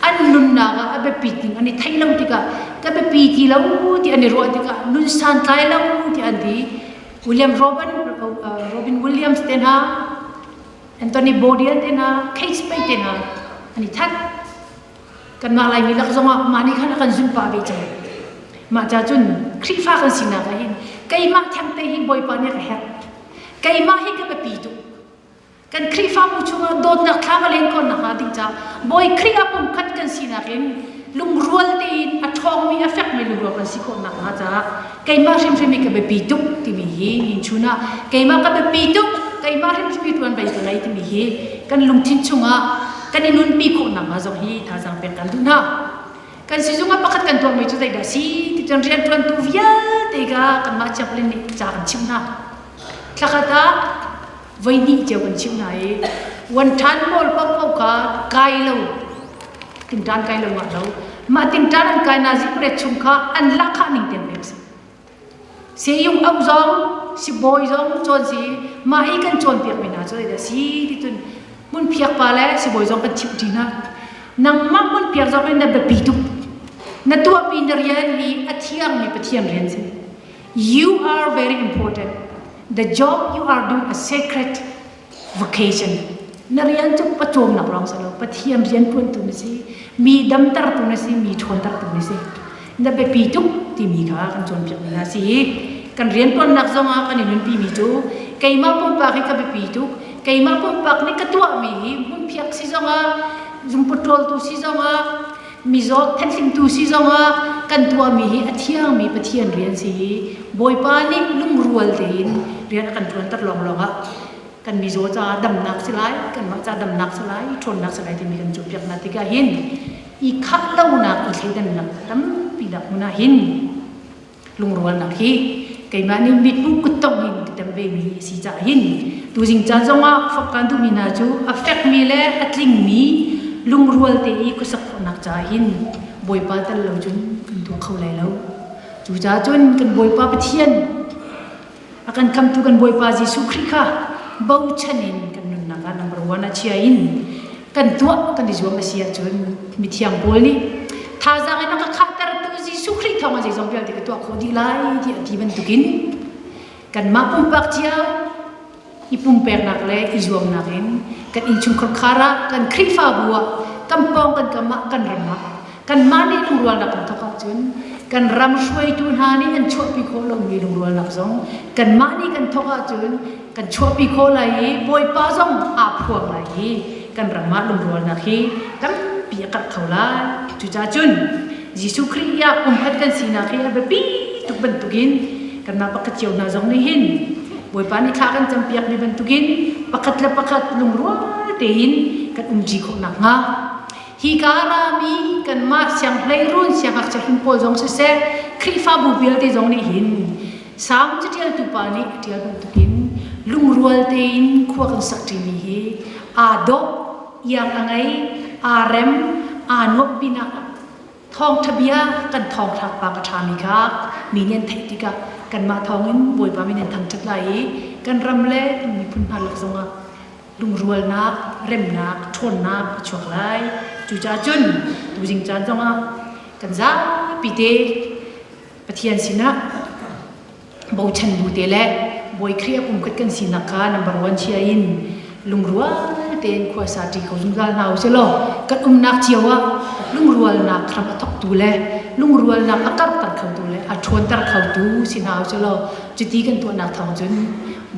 an nunnak ah a biapit ning an i theih lo tikah ka biapi ti lo ti an i ruah tikah nun santlai lo ti an ti. William Robin, Robin Williams te hna, Anthony Bourdain te hna, Kate Spade te hna an i that. Kanmah Laimi lak zongah mah nih khan a kan zumh pah ve cang. Mah ca cun Khrihfa kan sinak ah hin keimah thengte hi Bawipa nih a ka herh. Keimah hi ka biapi tuk. Kan Khrihfabu chungah dawtnak thla ka len khawh nakhnga ding caah Bawi Khrih ah pumkhat kan sinak in lungrual tein a ṭhawngmi a fekmi lungrual kan si khawh nakhnga caah keimah hrimhrim hi ka biapi tuk timi hi inchun ah keimah ka biapi tuk keimah hrimhrim hi ṭuan bei ka ngei timi hi kan lungthin chungah kan i nunpi khawh nakhnga zong hi thazaang pek kan duh hna. Kan sizung ah pakhat kan tuahmi cu zeidah si ti cun rianṭuantu vialte kha kanmah chaplain nih ca kan chimh hna. Thlakhat ah voi hnih cio kan chimh hna i wanṭhan pawl paohpaoh kha kai lo tingṭan kai lo ngah lo mah tingṭan an kai na zipret chung kha an lahkhah ning tiang pek si. Seyung auh zong sibawi zong cawn si mah i kan cawnpiakmi hna cu zeidah si ti cun hmunphiak pa le sibawi zong kan chimh ṭi hna. Nangmah hmunphiak zong hi na biapi tuk. Na tuahmi na rian hi a thiangmi Pathian rian si. You are very important. The job you are doing a sacred vocation. Na rian cu pawcawmnak lawng si lo, Pathian rian ṭuantu na si, mi damtertu na si, mi ṭhawntertu na si. Na biapi tuk timi kha kan cawnpiakmi hna si. Kan rianṭuannak zongah kan i nunpimi cu keimah pumpak hi ka biapi tuk, keimah pumpak nih ka tuahmi hi hmunphiak si zongah, zungput ṭawltu si zongah, Mizaw thenhlimtu si zongah kan tuahmi hi a thiangmi Pathian rian si i Bawipa nih lungrual tein rian a kan ṭuanter lawnglawng ah kan mizaw caah damnak si lai, kanmah caah damnak si lai, ṭhawnnak si lai timi kan cawnpiak hna tikah hin i khah lonak, i thleidannak tampi nak hmun ah hin lungrualnak hi keimah nih mithmuh kuttongh in ka tem vemi a si caah hin tuzing caan zongah fak kaan duhmi hna cu a fekmi le a tlingmi lungrual te i khuasak khawhnak caah hin Bawipa tel lo cun kan tuah kho lai lo. Cucaah cun kan Bawipa Pathian a kan khamtu kan Bawipa Jesuh Khrih kha bochan in kan nunnak ah number one ah chia in kan tuah kan i zuam a si ahcun mithiang Paul nih thazaang in a ka khahtertu Jesuh Khrih thawng in zeizong vialte ka tuah khawh dih lai tiah a ti bantukin kanmah pumpak cio i pumpeknak le i zuamnak in kan innchungkhar khar ah kan Khrihfabu ah kan pawng kan kam ah kan ram ah kanmah nih lungrualnak kan thawk ahcun kan ram hruaitu hna nih an chuahpi khawh lomi lungrualnak zong kanmah nih kan thawk ahcun kan chuahpi khawh lai i Bawipa zong aa phuang lai i kan ram ah lungrualnak hi tampi a karh kho lai. Cucaah cun Jesuh Khrih ah pumkhat kan sinak hi a biapi tuk bantukin kanmah pakhat cio hna zong nih hin Bawipa nih thla kan campiakmi bantukin pakhat le pakhat lungrual tein kan umṭi khawh nakhnga hi ka rami kanmah sianghleirun siangngakchia hlun pawl zong siseh Khrihfabu vialte zong nih hin Salm caṭialtu pa nih a ṭial bantukin lungrual tein khua kan sak ṭimi hi aa dawh, iang a ngei, aa rem, aa nuamh pinah thawngṭha bia kan thawngthlak pa ka ṭhami kha mi nih an theih tikah kanmah thawngin Bawipa min an thangṭhat lai i kan ram le kan miphun hna lak zongah lungrualnak, remnak, ṭhawnnak a chuak lai. Cucaah cun tuzing caan zongah kan zapi te Pathian sinah bochan bu te le Bawi Khrih a pumkhat kan sinak kha number one chia in lungrual tein khua sa ṭi kho zungzal hna usih law kan umnak cio ah lungrualnak hram a thawktu le lungrualnak a karhter khotu le a ṭhawnter khotu si hna usih law cuti kan tuahnak thawng cun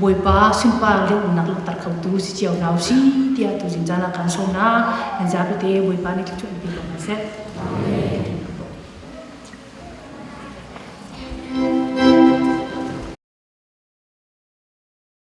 Bawipa sunpar le umnak langhter khotu si cio hna usih tiah tuzing caan ah kan sawm hna. Nan zapi te Bawipa nih thluachuah in pe ko hna seh.